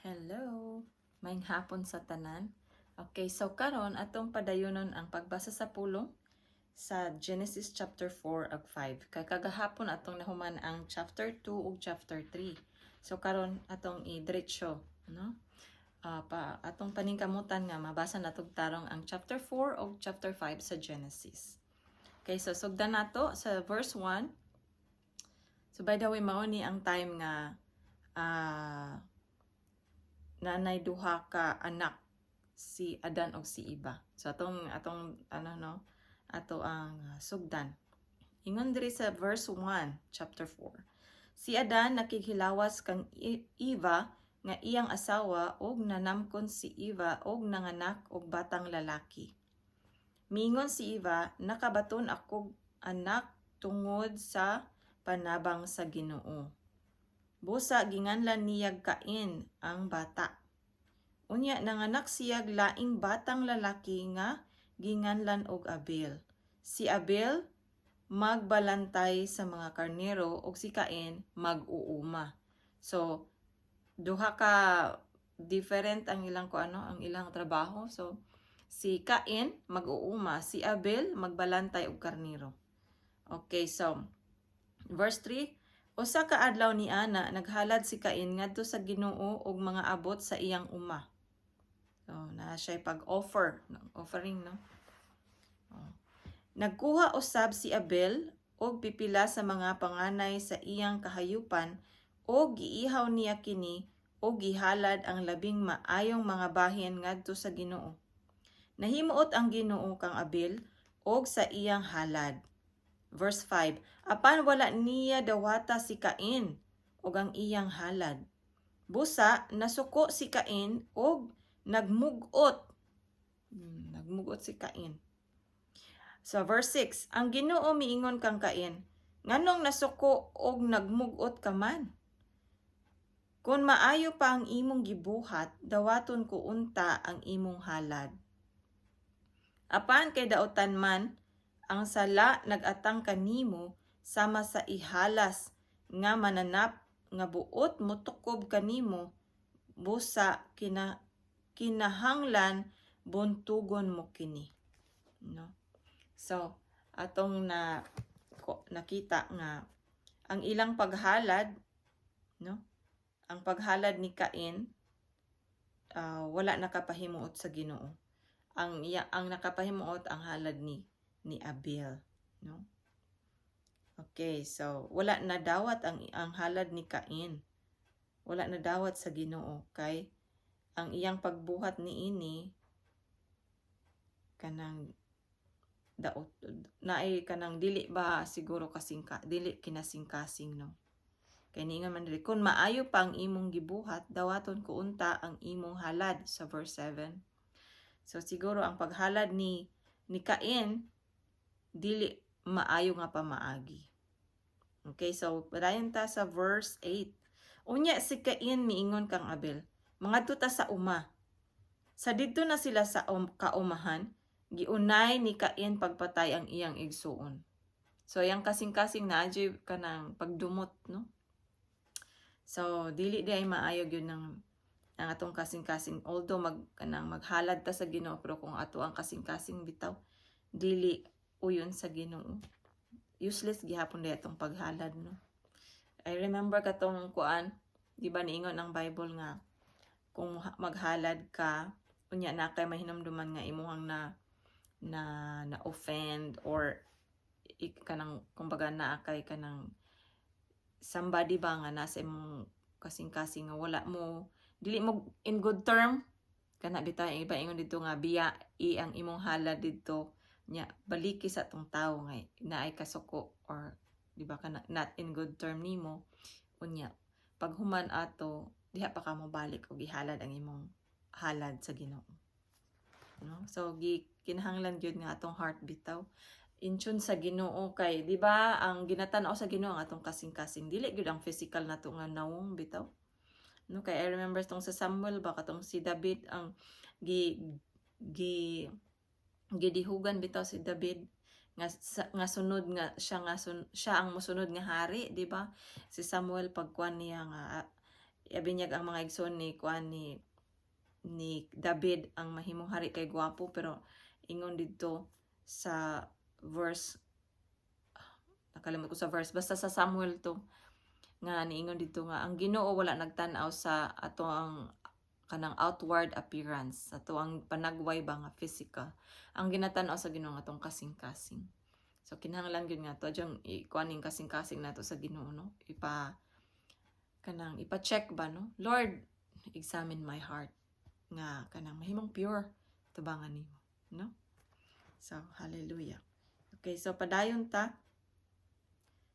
Hello. Maayong hapon sa tanan. Okay, so karon atong padayonon ang pagbasa sa pulong sa Genesis chapter 4 ug 5. Kay kagahapon atong nahuman ang chapter 2 ug chapter 3. So karon atong i-diretso, no? Pa atong paningkamutan nga mabasa natog tarong ang chapter 4 ug chapter 5 sa Genesis. Okay, so sugdan nato sa verse 1. So by the way, mao ni ang time nga nanay duha ka anak si Adan og si Eva. So atong ano, no, ato ang sugdan. Ingon diri sa verse 1, chapter 4. Si Adan nakighilawas kang Eva nga iyang asawa og nanamkon si Eva og nanganak og batang lalaki. Miingon si Eva, "Nakabaton akog anak tungod sa panabang sa Ginoo." Busa ginganlan niyag Cain ang bata. Unya nanganak siyag laing batang lalaki nga ginganlan og Abel. Si Abel magbalantay sa mga karnero ug si Cain mag-uuma. So duha ka different ang ilang ko ano, ang ilang trabaho. So si Cain mag-uuma, si Abel magbalantay og karnero. Okay, so verse 3. Usa ka adlaw ni ana, naghalad si Cain ngadto sa Ginoo og mga abot sa iyang uma. So, naa siya pag-offer, no? Offering, no? Oh. Nagkuha usab si Abel og pipila sa mga panganay sa iyang kahayupan og giihaw niya kini og gihalad ang labing maayong mga bahin ngadto sa Ginoo. Nahimuot ang Ginoo kang Abel og sa iyang halad. Verse 5, Apan wala niya dawata si Cain ug ang iyang halad. Busa nasuko si Cain og nagmugot. Nagmugot si Cain. So verse 6, ang Ginoo miingon kang Cain, "Nganong nasuko og nagmugot ka man? Kung maayo pa ang imong gibuhat, dawaton ko unta ang imong halad. Apan kay dautan man, ang sala nagatang kanimo sama sa ihalas nga mananap nga buot motukob kanimo, busa kinahanglan buntugon mo kini." No? So, atong nakita nga ang ilang paghalad, no? Ang paghalad ni Cain wala nakapahimuot sa Ginoo. Ang nakapahimuot, ang halad ni Abel, no? Okay, so wala na dawat ang halad ni Cain. Wala na dawat sa Ginoo kay ang iyang pagbuhat niini kanang daot naay kanang dili ba siguro kasingka, dili kinasingkasing, no? Kay niingon man diri, "Kung maayo pa ang imong gibuhat, dawaton ko unta ang imong halad," sa verse 7. So siguro ang paghalad ni Cain dili maayo nga pamaagi. Okay, so padayon ta sa verse 8. Unya si Cain miingon kang Abel, "Mangadto ta sa uma." Sa didto na sila sa kaumahan, giunay ni Cain pagpatay ang iyang igsuon. So yang kasing-kasing naa juy kanang pagdumot, no? So dili di ay maayo gyud ng ang atong kasing-kasing, although kanang maghalad ta sa Ginoo, pero kung ato ang kasing-kasing bitaw dili uyon sa Ginoo, useless gihapon di atong paghalad, no? I remember katong kuan, di ba, niingon ang Bible nga kung maghalad ka unya na kay mahinumduman nga imuhang na na offend or kanang kumbaga naa kay kanang somebody ba nga nasa imong kasing-kasing nga wala mo dili mo in good term kana bitaw, ang iba ingon dito nga biya i ang imong halad didto nya baliki sa atong tawo nga naay kasuko or di ba kana not in good term nimo. Unya paghuman ato diha pa ka mo balik og ihalad ang imong halad sa Ginoo, no? So gi kinahanglan gyud nga atong heart bitaw in tune sa Ginoo kay di ba ang ginatan-aw sa Ginoo ang atong kasing-kasing, dili gyud ang physical nato nga nawong bitaw, no? Kay I remember tong sa Samuel ba, katong si David, ang gi gi gidihugan bitaw si David nga nga sunod nga siya nga siya ang mosunod nga hari, di ba? Si Samuel pagkuan niya nga Ibinyag ang mga igsoon ni kuan ni David ang mahimong hari kay gwapo, pero ingon didto sa verse, nakalimot ko sa verse, basta sa Samuel to, nga niingon didto nga ang Ginoo wala nagtan-aw sa ato ang kanang outward appearance, ato ang panagway ba nga physical. Ang ginatan-aw sa Ginoo atong kasing-kasing. So kinahanglan gyud nga to dyang ikuan ning kasing-kasing nato sa Ginoo, no? Ipa kanang ipa-check ba, no? "Lord, examine my heart," nga kanang mahimong pure tubangan nimo, no? So hallelujah. Okay, so padayon ta.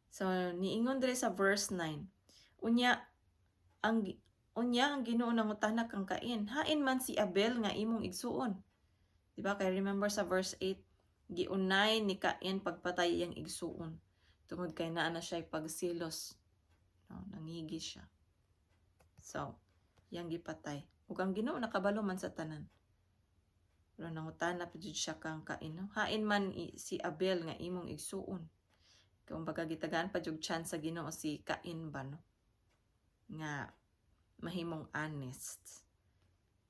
So niingon diri sa verse 9, Unya ang Ginoo nangutana kang Cain, "Hain man si Abel nga imong igsuon?" Di ba? Kay remember sa verse 8, giunay ni Cain pagpatay iyang igsuon tungod kay naa na siya pagsilos. No, nangigi siya. So, iyang gipatay. Ug ang Ginoo nakabalo man sa tanan. Pero nangutana pa jud siya kang Cain, no? "Hain man si Abel nga imong igsuon?" Kumbaga gitagaan pa jud chance sa Ginoo si Cain ba, no? Nga mahimong honest.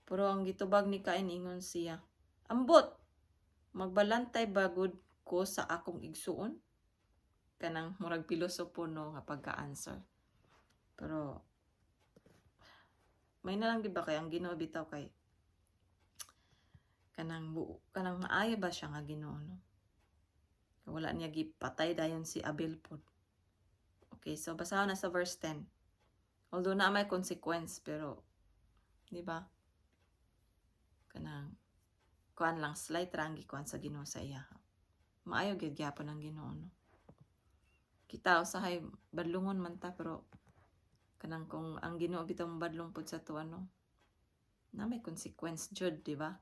Pero ang gitubag ni Cain, ingon siya, "Ambot, magbalantay ba gud ko sa akong igsuon?" Kanang murag pilosopo, no, nga pagka-answer. Pero may na lang, di ba, kay ang Ginoo bitaw kay kanang buo, kanang maayo ba siya nga Ginoo, no? Wala niya gipatay dayon si Abel pod. Okay, so basahon na sa verse 10. Although na may consequence, pero di ba? Kanang kuan lang, slight ra ang gikuan sa Ginoo sa iya. Maayo gyud gyapon ang Ginoo, no? Kita usahay badlungon man ta, pero kanang kung ang Ginoo bitaw badlong pud sa ato, ano, na may consequence jud, di ba?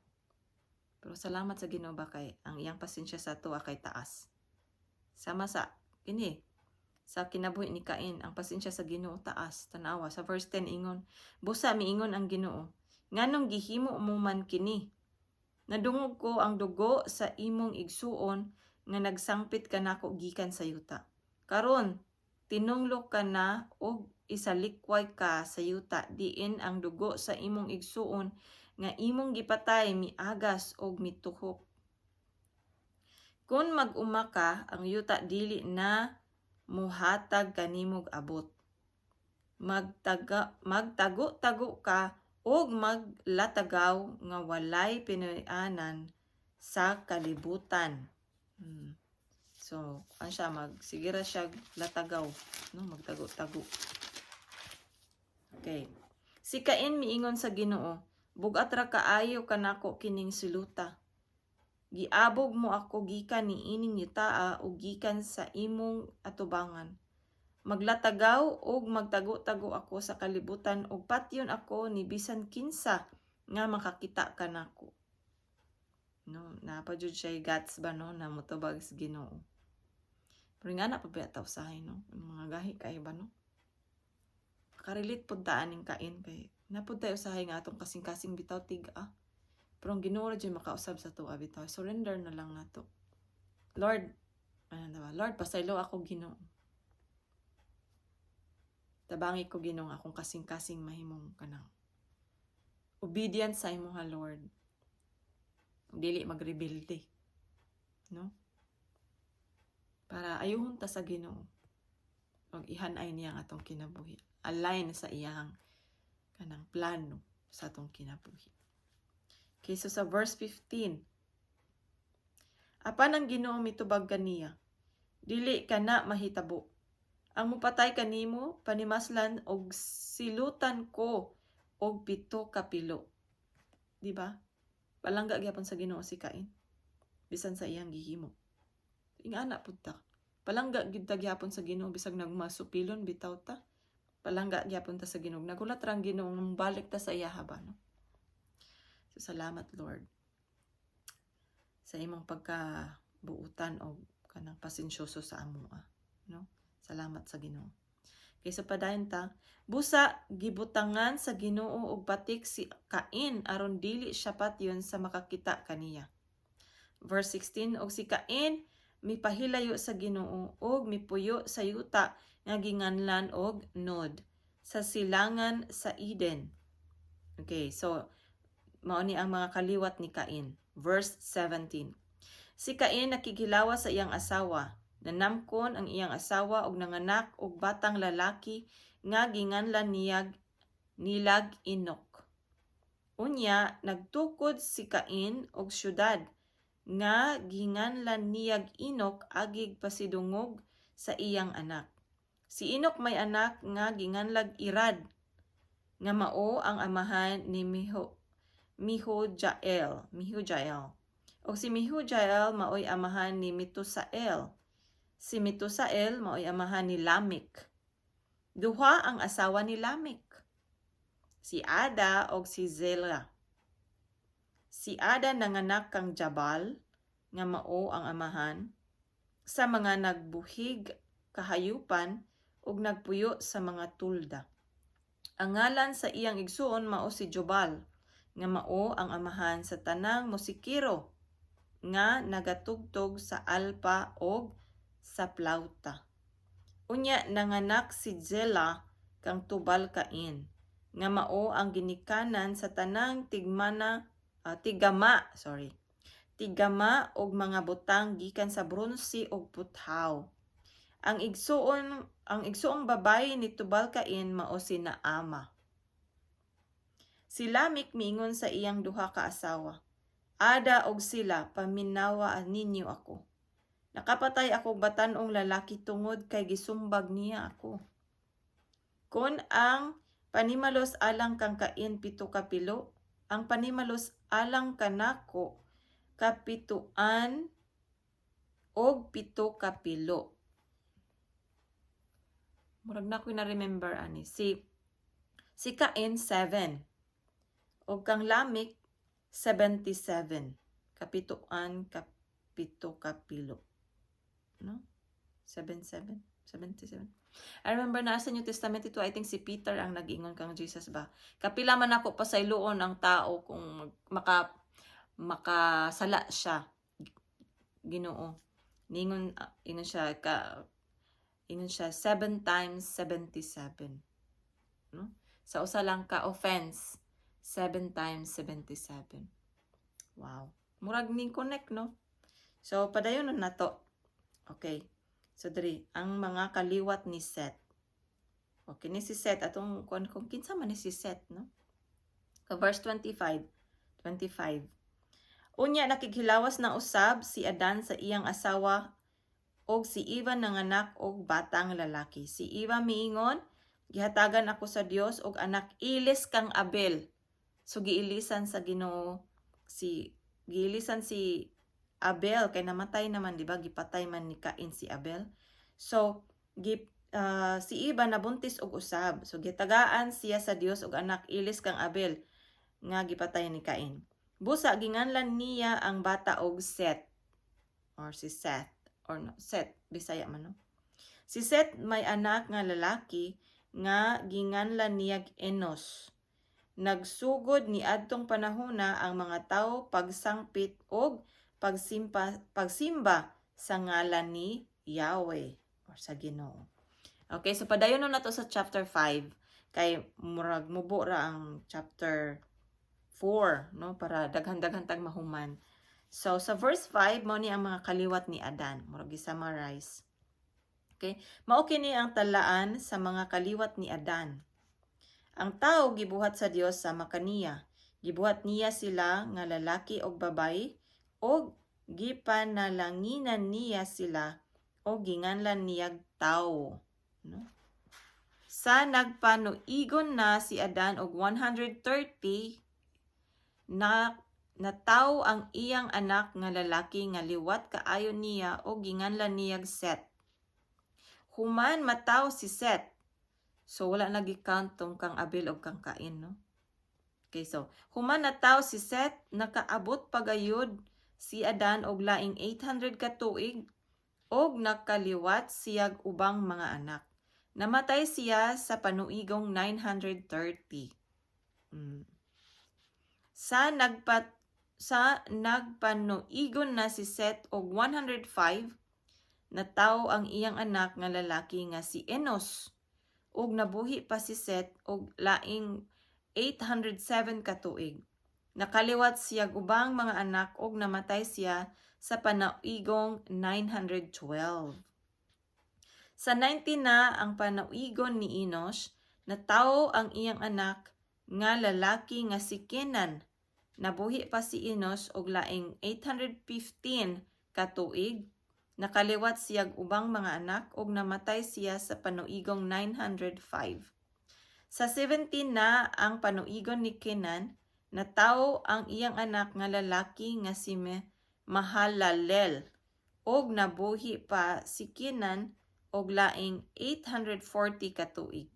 Pero salamat sa Ginoo ba kay ang iyang pasensya sa ato kay taas. Sama sa kini sa kinabuhi ni Cain, ang pasensya sa Ginoo taas. Tanawa sa verse 10, ingon, "Busa miingon ang Ginoo, 'Nganong gihimo mo man kini? Nadungog ko ang dugo sa imong igsuon nga nagsangpit kanako gikan sa yuta. Karon tinunglo ka na og isalikway ka sa yuta diin ang dugo sa imong igsuon nga imong gipatay miagas og mituhok. Kung mag-uma ka, ang yuta dili na muhatag kanimog abot. Magtago-tago ka og maglatagaw nga walay pinuy-anan sa kalibutan." So, an siya mag sige ra siya latagaw, no, magtago-tago. Okay. Si Cain miingon sa Ginoo, "Bug-at ra kaayo kanako kining siluta. Giabog mo ako gikan niining yutaa ug gikan sa imong atubangan. Maglatagaw ug magtago-tago ako sa kalibutan ug patyon ako ni bisan kinsa nga makakita kanako." No, naa pa jud siya guts ba, no, na motubag sa Ginoo. Pero nga na pa ba ta usahay, no? Mga gahi kay ba, no? Makarelate pud ta aning Cain kay naa pud tayo usahay nga atong kasing-kasing bitaw tig-a. Pero ang Ginoo ra jud makausab sa ato bitaw. Surrender na lang nato. "Lord, ano ba? Lord, pasaylo ako, Ginoo. Tabangi ko, Ginoo, nga akong kasing-kasing mahimong kanang obedient sa imo ha, Lord. Dili magrebelde." No? Para ayuhon ta sa Ginoo. Og ihanay niya ang atong kinabuhi. Align sa iyang kanang plano sa atong kinabuhi. Okay, so sa verse 15. Apan ang Ginoo mitubag kaniya, "Dili kana mahitabo. Ang mupatay kanimo panimaslan og silutan ko og pito ka pilo." Di ba? Palangga gyapon sa Ginoo si Cain bisan sa iyang gihimo. Ingana pud ta. Palangga gyud ta gyapon sa Ginoo bisag nagmasupilon bitaw ta. Palangga gyapon ta sa Ginoo. Nagulat ra ang Ginoo nga balik ta sa iya ba, no? So salamat, Lord, sa imong pagkabuutan og kanang pasensyoso sa amoa, no? Salamat sa Ginoo. Kay sa padayon ta, busa gibutangan sa Ginoo og batik si Cain aron dili siya patyon sa makakita kaniya. Verse 16, og si Cain mipahilayo sa Ginoo og mipuyo sa yuta nga ginganlan og Nod. sa silangan sa Eden. Okay, so mao ni ang mga kaliwat ni Cain. Verse 17. Si Cain nakighilawas sa iyang asawa. Nanamkon ang iyang asawa og nanganak og batang lalaki nga ginganlan niyag nilag Enoch. Unya nagtukod si Cain og syudad nga ginganlan niyag Enoch agig pasidungog sa iyang anak. Si Enoch may anak nga ginganlag Irad nga mao ang amahan ni Mehujael, Mehujael. Og si Mehujael maoy amahan ni Metusael. Si Metusael maoy amahan ni Lamech. Duha ang asawa ni Lamech. Si Ada og si Zela. Si Ada nanganak kang Jabal nga mao ang amahan sa mga nagbuhig kahayupan ug nagpuyo sa mga tulda. Ang ngalan sa iyang igsuon mao si Jubal nga mao ang amahan sa tanang musikero nga nagatugtog sa alpa og sa plauta. Unya nanganak si Zela kang Tubal Cain nga mao ang ginikanan sa tanang tigmana tigama, sorry, tigama og mga butang gikan sa bronse ug puthaw. Ang igsuong babayi ni Tubal Cain mao si Naama. Si Lamech miingon sa iyang duha ka asawa, "Ada og Sila, paminawa ninyo ako. Nakapatay ako batan-ong lalaki tungod kay gisumbag niya ako. Kon ang panimalos alang kang Cain 7 ka pilo, ang panimalos alang kanako 707 ka pilo." Murag na ko na remember ani. Si Cain 7. Og kang Lamech 77. Kapituan kapito kapilo. No? 77? 77. I remember na sa New Testament ito, I think si Peter ang nag-ingon kang Jesus ba. Kapila man ako pasayloon ang tao kung makasala siya. Ginoo. Ningon ingon siya 7 times 77. No? Sa usa lang ka offense, 7 times 77. Wow. Murag ning connect, no? So padayon na nato. Okay. So diri ang mga kaliwat ni Seth. Okay ni si Seth atong kon kinsa man ni si Seth, no? Ka verse 25. 25. Unya nakighilawas na usab si Adan sa iyang asawa og si Eva nanganak og batang lalaki. Si Eva miingon, "Gihatagan ako sa Dios og anak ilis kang Abel." So giilisan sa Ginoo si giilisan si Abel kay namatay naman, di ba? Gipatay man ni Cain si Abel. So si Eva nabuntis og usab. So gitagaan siya sa Dios og anak ilis kang Abel nga gipatay ni Cain. Busa ginganlan niya ang bata og Seth or si Seth or no, Seth, Bisaya man, no. Si Seth may anak nga lalaki nga ginganlan niyag Enos. Nagsugod ni adtong panahona ang mga tawo pagsangpit og pagsimba sa ngalan ni Yahweh or sa Ginoo. Okay, so padayon na nato sa chapter 5 kay murag mubo ra ang chapter 4, no, para daghan-daghan tag mahuman. So sa verse 5 mao ni ang mga kaliwat ni Adan, murag gi-summarize. Okay? Mao kini ang talaan sa mga kaliwat ni Adan. Ang tao gibuhat sa Dios sama kaniya. Gibuhat niya sila nga lalaki og babayi og gipanalanginan niya sila og ginganlan niyag tawo. No? Sa nagpanuigon na si Adan og 130 na nataw ang iyang anak nga lalaki nga liwat kaayo niya og ginganlan niyag Seth. Human mataw si Seth. So wala na gi-count tong kang Abel og kang Cain, no? Okay, so human nataw si Seth, nakaabot pagayod si Adan og laing 800 ka tuig og nakaliwat siyag ubang mga anak. Namatay siya sa panuigong 930. Sa nagpanuigon na si Seth og 105, nataw ang iyang anak nga lalaki nga si Enos. Ug nabuhi pa si Set og laing 807 ka tuig. Nakaliwat siya ubang mga anak ug namatay siya sa panauigong 912. Sa 90 na ang panauigon ni Enosh, natawo ang iyang anak nga lalaki nga si Kenan. Nabuhi pa si Enosh og laing 815 ka tuig. Nakaliwat siyag ubang mga anak ug namatay siya sa panuigong 905. Sa 17 na ang panuigon ni Kenan, natawo ang iyang anak nga lalaki nga si Mahalalel ug nabuhi pa si Kenan og laing 840 ka tuig.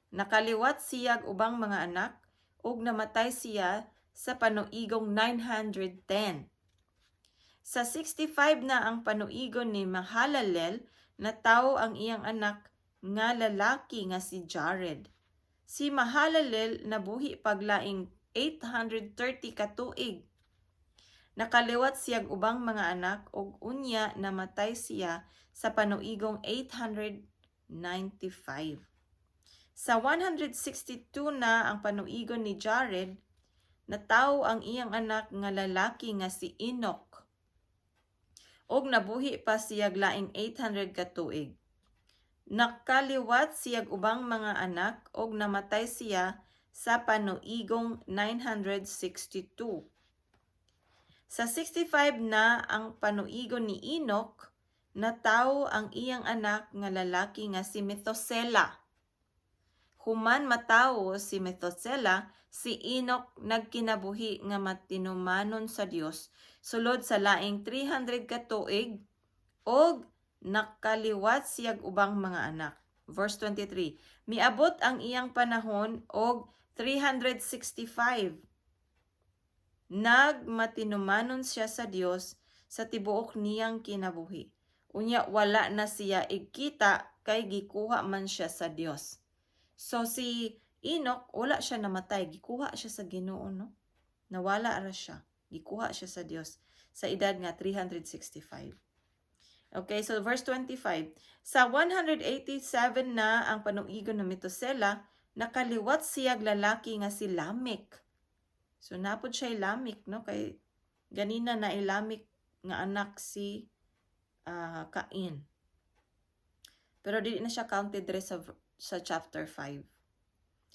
Nakaliwat siyag ubang mga anak ug namatay siya sa panuigong 910. Sa 65 na ang panuigon ni Mahalalel, natawo ang iyang anak nga lalaki nga si Jared. Si Mahalalel nabuhi paglaing 830 ka tuig. Nakaliwat siyag ubang mga anak ug unya namatay siya sa panuigong 895. Sa 162 na ang panuigon ni Jared, natawo ang iyang anak nga lalaki nga si Enoch. Ug nabuhi pa siyag laing 800 ka tuig. Nakaliwat siyag ubang mga anak ug namatay siya sa panuigong 962. Sa 65 na ang panuigon ni Enoch, natawo ang iyang anak nga lalaki nga si Methusela. Human matawo si Methusela, si Enoch nagkinabuhi nga matinumanon sa Dios sulod sa laing 300 ka tuig ug nakaliwat siyag ubang mga anak. Verse 23. Miabot ang iyang panahon og 365. Nagmatinumanon siya sa Dios sa tibuok niyang kinabuhi. Unya wala na siya igkita kay gikuha man siya sa Dios. So si Enoch, wala siya namatay, gikuha siya sa Ginoo, no? Nawala ra siya. Gikuha siya sa Dios sa edad nga 365. Okay, so verse 25. Sa 187 na ang panuigon ng Methuselah, nakaliwat siyag lalaki nga si Lamech. So napod siya Lamech, no? Kay ganina na Lamech nga anak si Cain. Pero dili na siya counted dre sa chapter 5.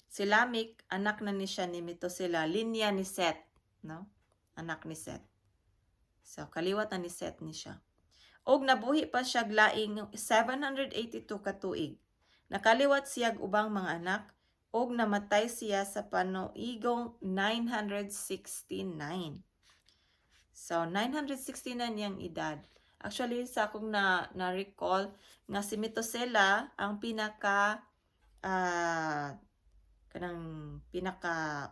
Si Lamech, anak na ni siya ni Methuselah, linya ni Seth, no? Anak ni Seth. So kaliwat na ni Seth ni siya. Og nabuhi pa siya laing 782 ka tuig. Nakaliwat siyag ubang mga anak ug namatay siya sa panuigong 969. So 969 niyang edad. Actually, sa akong na recall nga si Methuselah ang pinaka kanang pinaka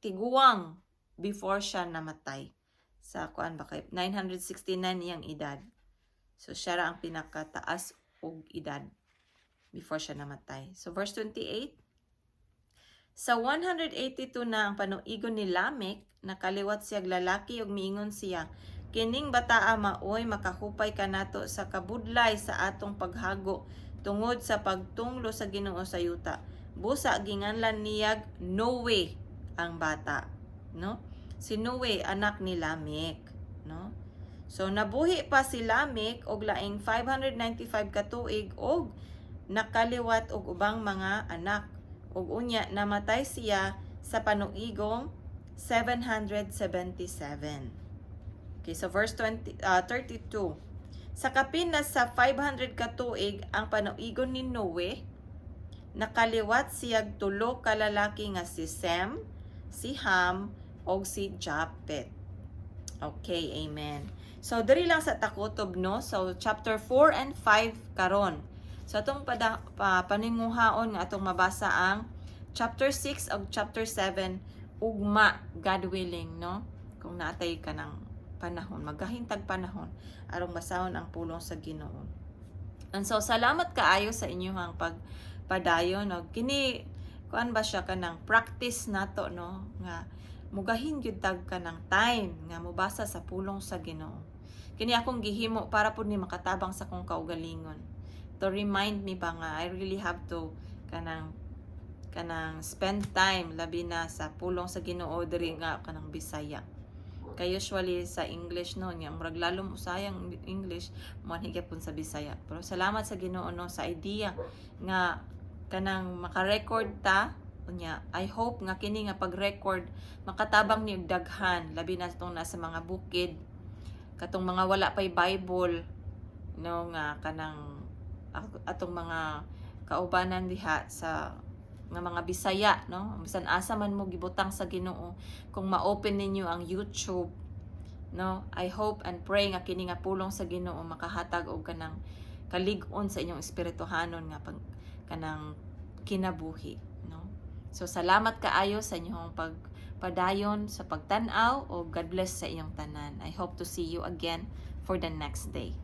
tiguang before siya namatay sa kuan ba kay 969 niyang edad. So siya ra ang pinakataas og edad before siya namatay. So verse 28. Sa 182 na ang panuigon ni Lamech, nakaliwat siyag lalaki ug miingon siya, "Kining bataa maoy makahupay kanato sa kabudlay sa atong paghago tungod sa pagtunglo sa Ginoo sa yuta." Busa ginganlan niyag Noe ang bata, no? Si Noe, anak ni Lamech, no? So nabuhi pa si Lamech og laing 595 ka tuig og nakaliwat og ubang mga anak ug unya namatay siya sa panuigong 777. Okay, so verse 20, 32. Sa kapin na sa 500 ka tuig ang panuigon ni Noe, nakaliwat siyag tulo ka lalaki nga si Sem, si Ham, ug si Japet. Okay, amen. So diri lang sa ta kutob, no. So chapter 4 and 5 karon. So atong paninguhaon nga atong mabasa ang chapter 6 ug chapter 7 ugma, God willing, no? Kung natay ka ng panahon, maghahintag panahon aron basahon ang pulong sa Ginoo. And so salamat kaayo sa inyong pagpadayon, no. Kini kuan ba siya, kanang practice nato, no, nga mugahin gyud tag kanang time nga mobasa sa pulong sa Ginoo. Kini akong gihimo para pud ni makatabang sa akong kaugalingon. To remind me ba nga I really have to kanang spend time, labi na sa pulong sa Ginoo diri nga kanang Bisaya. Kay usually sa English, no, nya murag lalom usayang English, mo gyapon sa Bisaya. Pero salamat sa Ginoo, no, sa idea nga kanang maka-record ta. Unya I hope nga kini nga pag-record makatabang ni og daghan, labi na itong nasa mga bukid, katong mga wala pay Bible, no, nga kanang atong mga kaubanan diha sa nga mga Bisaya, no, bisan asa man mo gibutang sa Ginoo. Kung ma-open ninyo ang YouTube, no, I hope and pray nga kini nga pulong sa Ginoo makahatag og kanang kalig-on sa inyong espirituhanon nga pag kanang kinabuhi, no. So salamat kaayo sa inyong pagpadayon sa pagtan-aw o God bless sa inyong tanan. I hope to see you again for the next day.